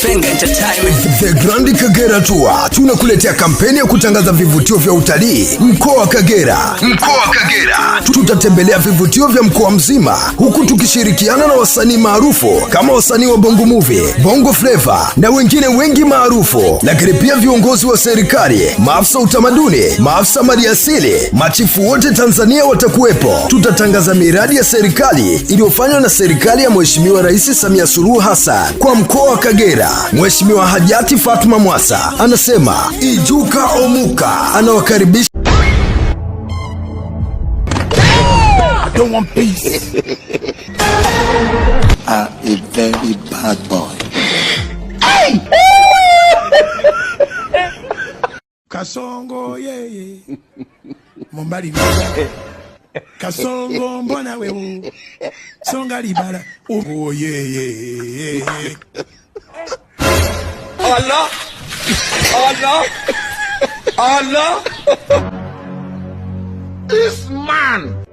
The Grand Kagera Tour tunakuletea kampeni ya kutangaza vivutio vya utalii mkoa wa Kagera. Mkoa wa Kagera. Tutatembelea vivutio vya mkoa mzima huku tukishirikiana na wasanii maarufu kama wasanii wa Bongo Movie, Bongo Flava na wengine wengi maarufu, lakini pia viongozi wa serikali, maafisa utamaduni, maafisa maliasili, machifu wote Tanzania watakuwepo. Tutatangaza miradi ya serikali iliyofanywa na serikali ya Mheshimiwa Rais Samia Suluhu Hassan kwa mkoa wa Kagera. Mheshimiwa Hajati Fatma Mwasa anasema ijuka omuka, anawakaribisha. I don't want peace. Are a very bad boy. Kasongo yeye Mombali bala. Kasongo mbona wewe songa libala. Oh yeye. Allah Allah Allah. This man.